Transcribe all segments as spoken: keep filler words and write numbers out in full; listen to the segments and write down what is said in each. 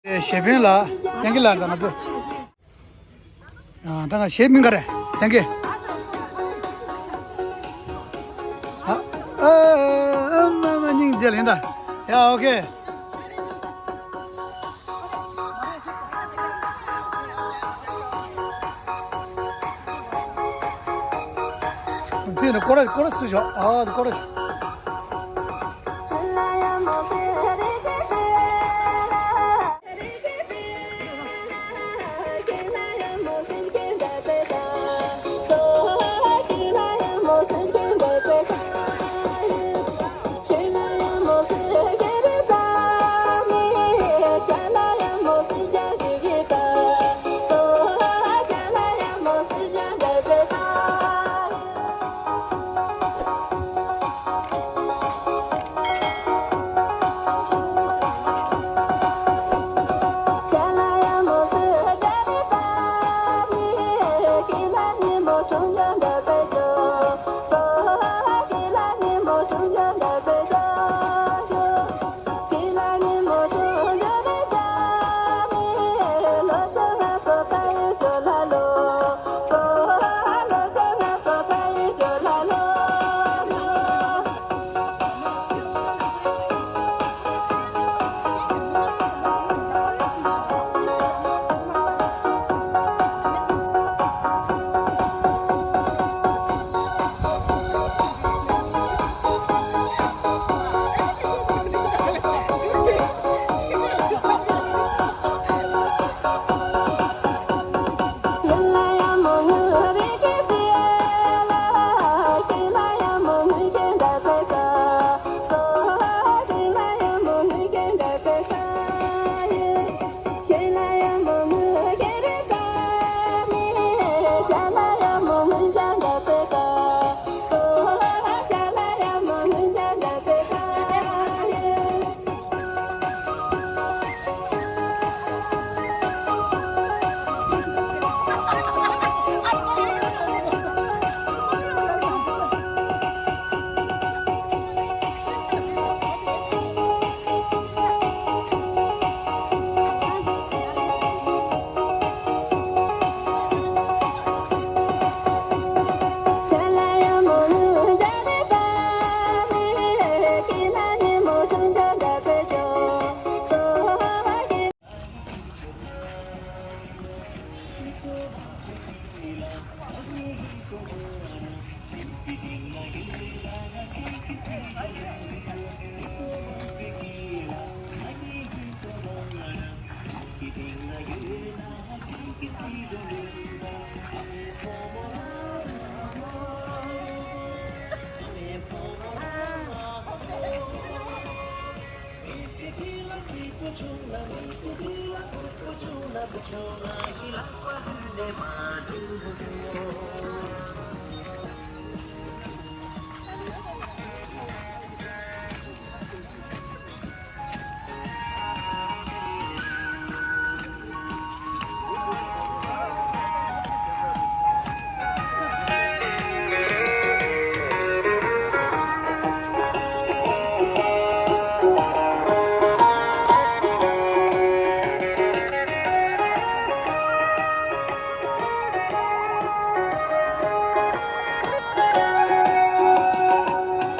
གཞས་དཔོན་ལགས། ཡང་གི་ལགས། ད་ང་ཚོ། ཨ། ད་ང་གཞས་མིང་ག་རེ། ཡང་གི། ཨ། ཨ། ཨ། མ་མ་སྙིང་རྗེ་ལེན་ད། ཡ། ཨོ་ཁེ། འདི་ནི་སྐོར་ར་སྐོར་ར་སུ་ཞོག་ཨ། སྐོར་ར།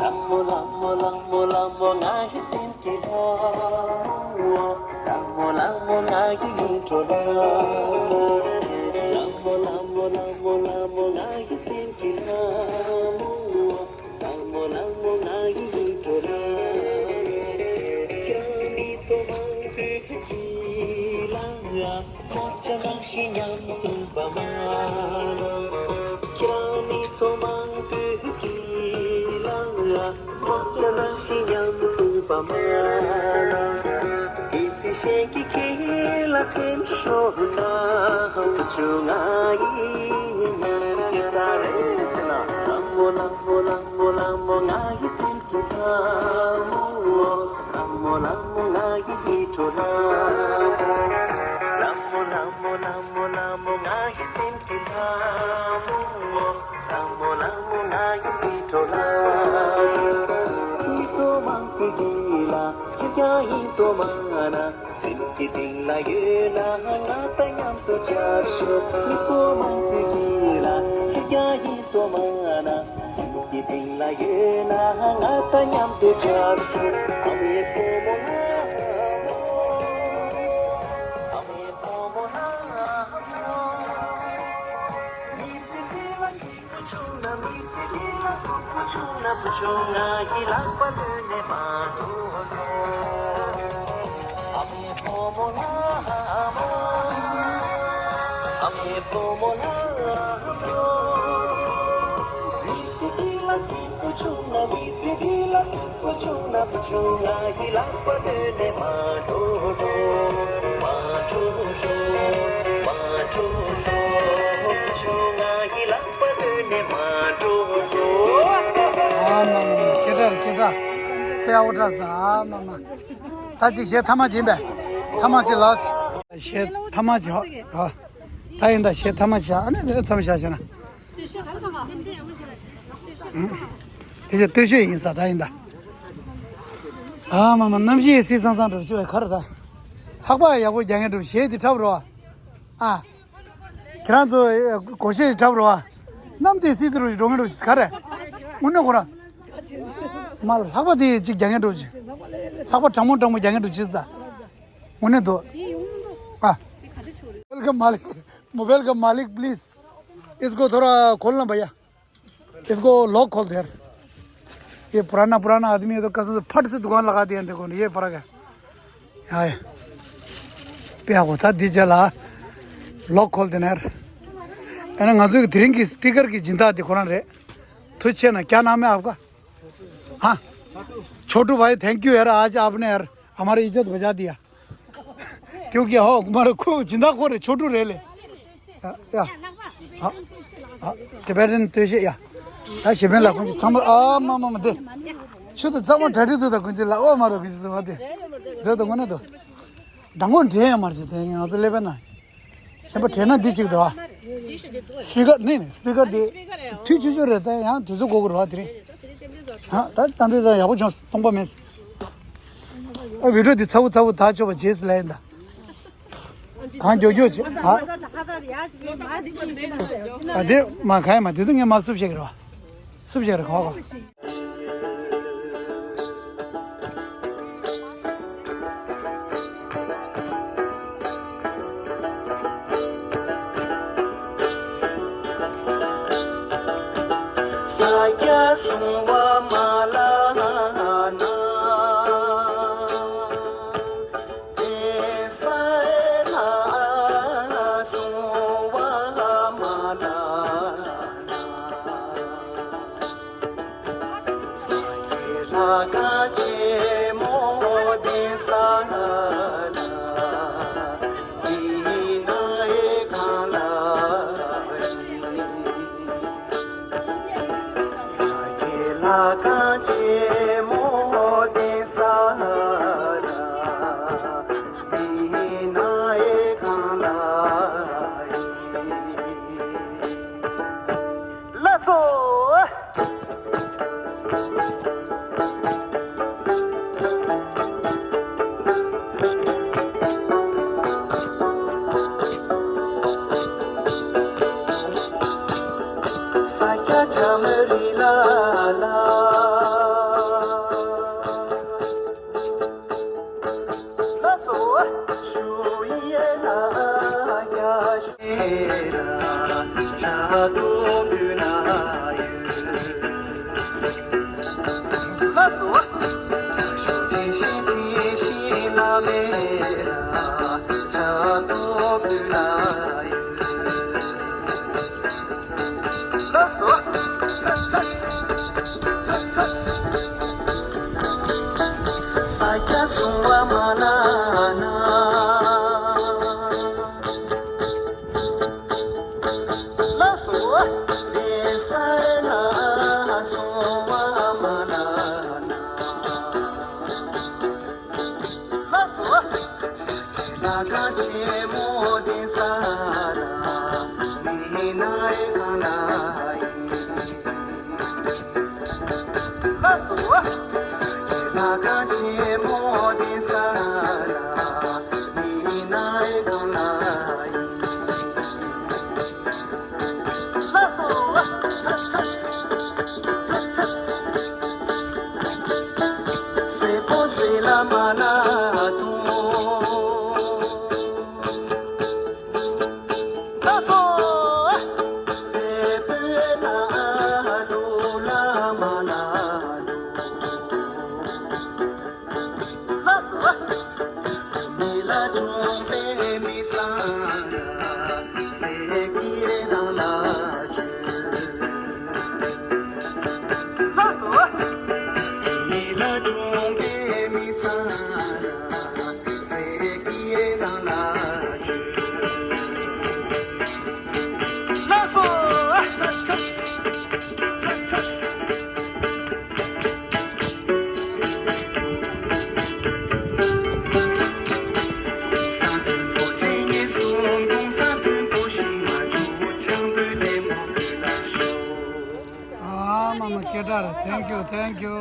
ལྷ་མོ་ལྷ་མོ་ལྷ་མོ་ལྷ་མོ་ང་ཡི་སེམས་ཀྱི་ལྷ་མོ། ལྷ་མོ་ལྷ་མོ་ང་ཡི་ཡིད་འཕྲོག་ལྷ་མོ། ལྷ་མོ་ལྷ་མོ་ལྷ་མོ་ལྷ་མོ་ང་ཡི་སེམས་ཀྱི་ལྷ་མོ། ལྷ་མོ་ལྷ་མོ་ང་ཡི་ཡིད་འཕྲོག་ལྷ། ཁྱོད་ནི་མཚོ་མང་པོའི་ཁ་གི་ལྷ། ལྷ་མོ་བྱ་ནང་བཞིན་མཉམ་དུ་འབབ་མ་ལ། ཁྱེད་རང་ནི་མཚོ་མང་པོའི་དཀྱིལ་ལ། ལྷ་མོ་བྱ་ནང་བཞིན་མཉམ་དུ་འབབ་མ་ལ། གལ་སྲིད་གཞན་གྱིས་ཁྱེད་ལ་སེམས་ཤོར་ན། བུ་ཆུང་ང་ཡིས་ཉན་གྱི་ས་རེད་ཟེར་ན། ལྷ་མོ་ལྷ་མོ་ལྷ་མོ་ལྷ་མོ་ང་ཡི་སེམས་ཀྱི་ལྷ་མོ། ལྷ་མོ་ལྷ་མོ་ང་ཡི་ཡིད་འཕྲོག་ལྷ། ལྷ་མོ་ལྷ་མོ་ལྷ་མོ་ལྷ་མོ་ང་ཡི་སེམས་ཀྱི་ལྷ་མོ། ལྷ་མོ་ལྷ་མོ་ང་ཡི་ཡིད་འཕྲོག་ལྷ། མི་ཚོ་མང་པོའི་དཀྱིལ་ལ་ཁྱེད་རང་ཡིན་ སེམས་ཀྱི་གཏིང་ལ་ཡོད་ན་ང་དང་མཉམ་དུ་མཇལ་ཤོག་མི་ཚོགས་མང་པོའི་དཀྱིལ་ལ་ཁྱེད་ཀྱང་ཡིད་དུ་མ་ན། སེམས་ཀྱི་གཏིང་ལ་ཡོད་ན་ང་དང་མཉམ་དུ་མཇལ་ཤོག་ཨ་མའི་བུ་མོ་ལགས། ཨ་མའི་བུ་མོ་ལགས། མི་ཚེ་འདི་ལ་སྐྱིད་པོ་བྱུང་ན། མི་ཚེ་འདི་ལ་སྡུག་པོ་བྱུང་ན། བུ་ཆུང་ང་ཡི་ལག་པ་བློས་ནས་མ་འགྲོ་ཨ་མའི་བུ་མོ་ལགས། ཨ་མའི་བུ་མོ་ལགས། མི་ཚེ་འདི་ལ་སྐྱིད་པོ་བྱུང་ན། མི་ཚེ་འདི་ལ་སྡུག་པོ་བྱུང་ན། བུ་ཆུང་ང་ཡི་ལག་པ་བློས་ནས་མ་འགྲོ་རོགས། མ་འགྲོ་རོགས། མ་འགྲོ་རོགས། བུ་ཆུང་ང་ཡི་ལག་པ་བློས་ནས་མ་འགྲོ་རོགས། ཨ་མ་མ་མ། སྐད་གྲགས་སྐད་གྲགས། དཔེ་ཨའོ་གྲགས་སོང་། ཨ་མ་མ། ད་ཅིག་གཞས་ཐ་མག་ཅིག་ཡིན་པས། ཐ་མག་ཅིག་ལགས། གཞས་ཐ་མག་ཅིག་ཧ། ད་ཡིན་ད། གཞས་ཐ་མག་ཅིག་ཨ་ནི་དེ་ལ་མཚམས་བཞག་བྱས་ན། དེ་ཆ་སྟོད་གཞས་ཡིན་ས། ད་ཡིན་ད། ཨ་མ་མ། གནམ་གཤིས་སིལ་སང་སང་འགྲོ་ཆུ་བའི་ཁར་ད། ལྷགས་པ་ཡག་པོ་རྒྱག་མཁན་འགྲོ། གཞས་དེ་འཁྲབ་རོགས་ཨ། ཁྱེད་རང་ཚོ་སྒོར་གཞས་འཁྲབ་རོགས་ཨ། གནམ་དེ་སིལ་དེ་རུ་འགྲོ་མཁན་འགྲོ་ག་རེ། དངོས་གནས་ཁོ་རང་། མ་ལྷགས་པ་དེ་ཅིག་རྒྱག་མཁན་འགྲོ་ཅིག་ལྷགས་པ་གྲང་མོ་གྲང་མོ་རྒྱག་མཁན་འགྲོ་ཅིག་ད། དངོས་གནས་འདུག་ཨ། Welcome मालिक। मोबाइल का मालिक प्लीज। इसको थोड़ा खोलना भैया। इसको लॉक खोल दे यार। ये पुराना पुराना आदमी है तो कसम से फट से दुकान लगा दिया देखो ये फर्क है। हाँ। पे आपको था दी चला। लॉक खोल देना यार। है ना। ང་ཚོའི་དེ་རིང་གི་སྤི་ཀར་གྱི་སྦྱིན་བདག་དེ་ཁོ་རང་རེད། ཐུགས་རྗེ་ཆེ་གནང་། क्या नाम है आपका? हाँ। छोटू भाई, thank you यार, आज आपने यार हमारी इज्जत बचा दिया। क्योंकि हो मारो को जिंदा को रे छोटू रे ले। या, या। हाँ, हाँ, Tibetan तो से या। हाँ, शिबेन ला कुंजी थम आ मामा मते। छु तो जमा ठहरी तो कुंजी ला ओ मारो कुंजी जमा दे। दे तो मने तो। दंगोन रे मार जे ते यहाँ तो लेबे ना। ཤེས་པ་དྲན་ན་འདི་གཅིག་འདུག་ཨ། སྤི་ཀར་ནི་ནི་སྤི་ཀར་འདི་དུས་ཆུ་ཆུ་རེད། ད་ཡང་དུས་ཚོད་འགོར་གི་རེད་བ། དེ་རིང་ཧ་ད་གཏམ་དཔེ་ཚང་ཡག་པོ་བྱུང་སྟོང་པ་མེད། ཨ་བི་ཌིའོ་འདི་ཚ་བོ་ཚ་བོ་ད་ཆོག་པ་རྗེས་སུ་ལན་ད། གང་མགྱོགས་མགྱོགས་བྱེད་ཨ། ཨ་དེ་མ་ག་ཡ་མ་དེ་ཚོ་ངས་མ་སུབ་བྱེད་གི་རེད་བ། སུབ་བྱེད་གི་རེད་གོ་གོ། ས་སྐྱ་སྲུང་བ་མ་ལ་ན། གདན་ས་ལ་སྲུང་བ་མ་ལ་ན། ས་སྐྱའི་ལྷ་ཁང་ཆེན་མོ་གདན་ས་ལ། འདི་ན་ཨེ་གང་ལ་ཡིན། ས་སྐྱའི་ལྷ་ཁང་ཆེན་མོ་གདན་ས་ལ། འདི་ན་ཨེ་གང་ལ་ཡིན། ལགས་སོ། ས་སྐྱ་ཁྲ་མོ་རི་ལ་ལ། ལགས་སོ། ཞུ་ཡེ་ལ་རྒྱ་ཤེ་ར་ཆ་དོ་བུ་ན་ཡོད། ལགས་སོ། རྒྱ་ཤོ་ཅི་ཤི་ཅི་ཤི་ལ་མེ་ར་ཆ་དོ་བུ་ན་ཡོད། ལགས་སོ། ཚ་ཚ་ཚ་ཚ། ས་སྐྱ་སྲུང་བ་མ་ལ་ན། ལགས་སོ། གདན་ས་ལ་སྲུང་བ་མ་ལ་ན། ལགས་སོ། ས་སྐྱའི་ལྷ་ཁང་ཆེན་མོ་གདན་ས་ལ། འདི་ན་ཨེ་གང་ལ་ཡིན། ལགས་སོ། ས་སྐྱའི་ལྷ་ཁང་ཆེན་མོ་གདན་ས་ལ། གྲོང་པའི་མི་ས་ཟེར་གྱི་རང་ལ་བརྗོད། ལགས་སོ། མི་ལ་གྲོང་པའི་མི་ས་ཟེར་གྱི་རང་ལ་བརྗོད། ལགས་སོ། ཚ་ཚ་ཚ་ཚ། ས་མཐོན་པོ་ཆེ་ངེས་སོང་དགོང་ས་མཐོན་པོ་ཞིག་མ་བྱུང་ཆང་བུ་ལེ་མོ་བུ་ལ་ཤོག་ཨ་མ་མ་སྐད་གྲགས་རེད། Thank you, thank you.